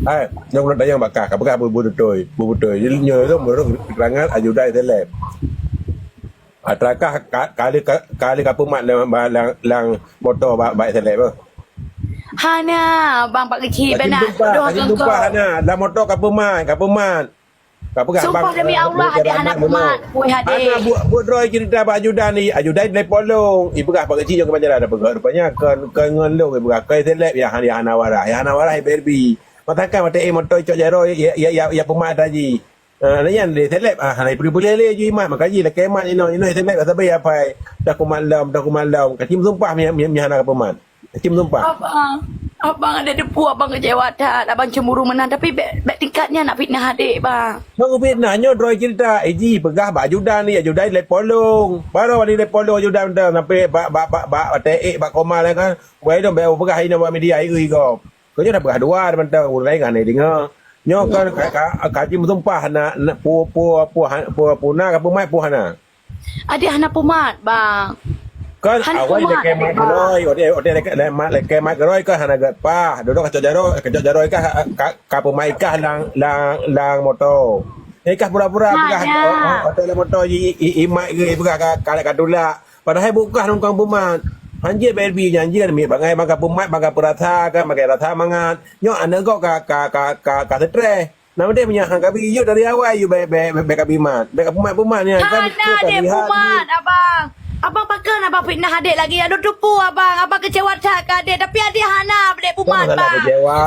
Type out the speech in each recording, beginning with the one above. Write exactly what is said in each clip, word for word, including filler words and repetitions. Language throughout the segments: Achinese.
Hai, nyang ulôn tanyong bak kah, ka peugah bu-, bu beutôi, bu beutôi. Jadi nyoe tu menurut keterangan ajudan seleb. Ataukah ka, ka lheueh ka, ka lheueh ka peumat lam, lam, lam moto bak, bak seleb tu? Hana, bang Pak Keuchik, bèk nak tudoh keu engkau. Hana, lam moto ka peumat, ka peumat. Ka peugah, sumpah bang, demi eh, Allah, adik hana peumat, kueh adik. Hana buet, buet droe cerita bak ajudan ni, ajudan telepon lôn. Ipeugah Pak Keuchik nyang keumanjaran dah peugah. Rupanya kon, kon ngon lôn ipeugah, kon seleb ya, ya hana waras. Ya hana waras, ya Barbie. Matakan watèe eh moto cok jaroe, ya, ya, ya, ya peumat tadi. Ah, nyan lé seleb, ah, hana ipeuleueh-peuleueh lé ju imat, maka jih lakèe mat inoe, inoe seleb, sabe ya pai. Dah kumat lom, dah kumat lom. Kacim sumpah mi, mi, mi hana ka peumat. Cit meusumpah. Abang, abang ada depu, abang kecewa that. Abang cemburu meunan, tapi bèk, bèk tingkat nyan nak fitnah adik, bang. Bang fitnah nyoe droe cerita. Eh, ji peugah bak ajudan ni, ajudan lé polong. Baru ni lé polong ajudan dah sampai bak, bak, bak, bak, bak teek, bak koma lah kan. Wai dong bèk peugah inoe bak media, ui, ui, gop. Kau jangan peugah dua, teman-teman. Urang lain kan dia dengar. Nyoe kan ka, ka, ka ji meusumpah nak, nak pu, pu, pu, pu, pu, na ka peumat pu hana. Adik hana peumat, bang. Kan awai lakèe mat keurôi, watèe, watèe lakèe mat, lakèe mat keurôi kan hana gèt pah. Dudoe kacok jaroe, kacok jaroe kah ka, ka, ka peumat ikah lam, lam, lam moto. Eh, kah pura-pura peugah, oh, oh, watèe lam moto i, i, i mat geuh peugah ka, ka, ka tulak. Padahai bukah nungkang peumat. Hanjeuet Barbie nyan jih kan miet bangai, maka peumat, maka peurasa kan, maka rasa mangat. Nyoe aneuk gob ka, ka, ka, ka, ka stres. Nama dia punya hang kabi yuk dari awai yuk bèk, bèk, bèk, bèk kabi mat. Bèk kabi mat, bèk mat nyan kan. Hana dek pumat, abang. Abang pakon abang fitnah adek lagi. Aduh tupu abang. Abang kecewa that ke adek. Tapi adek hana dek pumat, bang.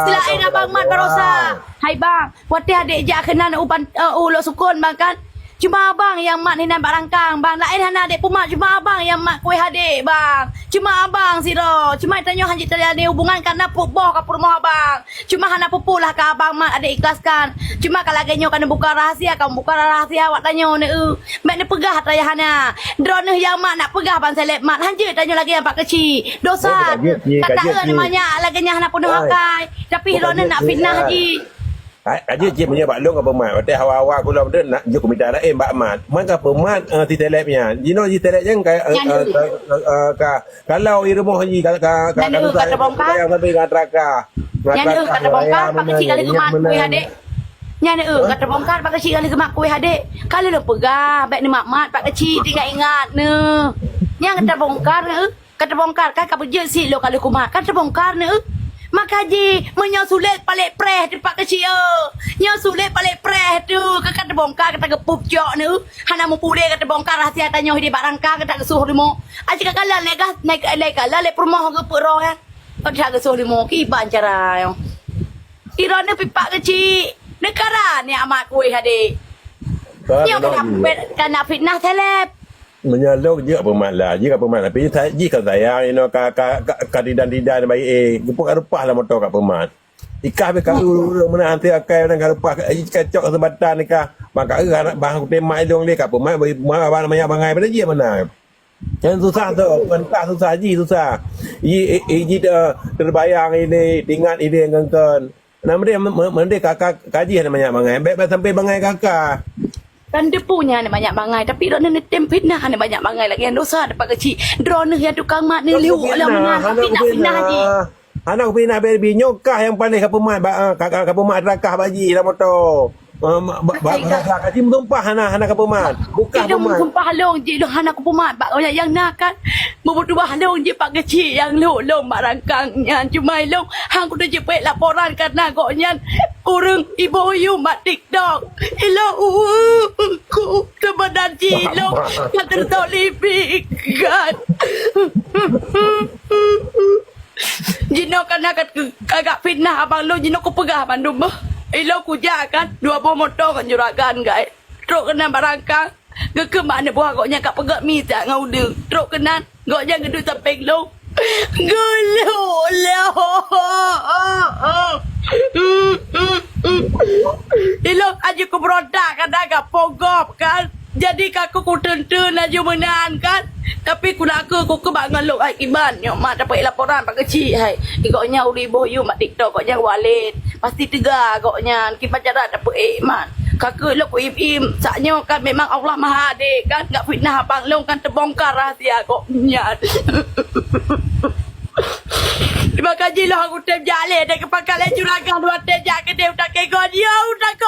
Selain abang mat barosa. Hai bang, watèe adek jak keunan u pan-, eh, u Lhoksukon bang kan. Cuma abang nyang mat hinan bak rangkang, bang. Laén hana adek pumat, cuma abang nyang mat kueh adek, bang. Cuma abang sidroe. Cuma tanyoe hanjeuet teujalani hubungan karena peuet boh ka peurumoh abang. Cuma hana peue-peue lah ka abang mat adek ikhlaskan. Cuma ka lagèe nyoe ka neubuka rahasia, ka buka rahasia awak tanyoe neu. Bèk neupeugah atra nyang hana. Droeneuh nyang mat nak peugah ban seleb mat. Hanjeuet tanyoe lagèe nyan Pak Keuchik. Dosa. Ka taeu manyak lagèe nyan hana peunoh akai. Tapi droeneuh nak fitnah jih. Ka jeuet cit meunyoe bak lôn ka peumat. Watèe hawa-hawa kulom tu nak jeuet kumita laén bak mat. Man ka peumat, eh, si seleb nyan. Jinoe si seleb nyan ka, eh, ka, ka, ka, ka Kalau i rumoh jih ka, ka, ka, nyan ka, ka teubongkar. Ka teubongkar, Pak Keuchik ka lheueh geumat kueh adek. Nyan, eh, ka teubongkar, Pak Keuchik ka lheueh geumat kueh adek. Ka lheueh lôn peugah, bèk neumat-mat, Pak Keuchik, teuingat-ingat neuh. Nyan ka teubongkar, eh, ka teubongkar, kan ka beujeuet sit lôn ka lheueh kumat, ka teubongkar neuh. Maka jih, meunyoe sulet palek preh teuh, Pak Keuchik, eh. Nyoe sulet palek preh teuh, ka, ka teubongkar, ka tageupup cok neuh. Hana mupulé ka teubongkar rahsia tanyoe di bak rangka ka tageusoh rumoh. Aji ka kalan lé gah, naik, naik kalan lé peurumoh geupeue roh nyan. Ka that geusoh leumo kiban cara nyoe. Droeneuh pih Pak Keuchik. Neukara ni amat kueh adek. Nyoe keuneuk, keuneuk fitnah seleb. Meunyoe lôn jeuet peumat lah, jeuet peumat. Tapi sa-, jih ka sayang inoe ka, ka, ka, ka didan-didan baik, eh. Geupeukat reupah lam moto ka peumat. Ikah beh ka ureueng meunan hanté akai ureueng ka reupah, eh, ka cok keuseumpatan ikah. Maka eu anak bah kutem mak idong lé ka peumat, bagi peumat abang manyak bangai pada jih mana. Nyan susah tu, peurintah susah, ji susah. Ji, i, i, ji te-, terbayang ini, teuingat ini ngon kon. Nah, mending, me-, me-, mending ka, ka, ka jih hana manyak bangai. Bèk, bèk sampai bangai ka ka. Kan depu nyan hana manyak bangai, tapi droeneuh neutem fitnah hana manyak bangai lagèe nyan dosa Pak Keuchik. Droeneuh nyang tukang mat neulhok lam meunan, tapi nak fitnah jih. Hana kupinah Barbie, nyoe kah nyang paléh ka peumat ba-, ah, ka, ka, ka peumat rakah bak jih lam moto. Ah, ma-, ba-, ba-, ka jih meutumpah hana, hana ka peumat. Bukah peumat. Sumpah lôn jih, lôn hana kupeumat bak gobnyan nyang na kan. Meubeutubah lôn jih Pak Keuchik nyang lhok lôn bak rangkang nyan. Cuma ilôn han kuteujeuet peuet laporan karena gobnyan ureueng iboh yum bak TikTok. Ilôn, uh, ku teubadan jih ilôn ka teuzalimi kan. Jinoe kana ka, ka, ka fitnah abang lôn, jinoe kupeugah bandum beuh. Ilôn kujak kan, dua boh moto ngon juragan gai. Trok keunan bak rangkang, geukheun bak aneuk buah gobnyan ka peugöt mi that ngon udeueng. Trok keunan, gobnyan geuduek sampéng lôn. Geulhok lôn. Ilôn aju kubeurontak kadang ka pogop kan. Jadi ka ku kuteun-teun laju meunan kan. Tapi kulakeu ku keubah ngon lôn hai kiban nyoe mat dapeuék laporan Pak Keuchik hai. Gobnyan ureueng iboh yum mat TikTok gobnyan walét. Pasti teuga gobnyan kiban cara dapeuék mat. Ka keuh lôn ku im-im. Sak nyoe kan memang Allah Maha Adé kan. Gak fitnah abang lôn kan teubongkar rahsia gobnyan. Terima kasih lah aku tem jak leh. Dek kepakat leh juragan dua tem jak ke dia utak ke kau dia utak ke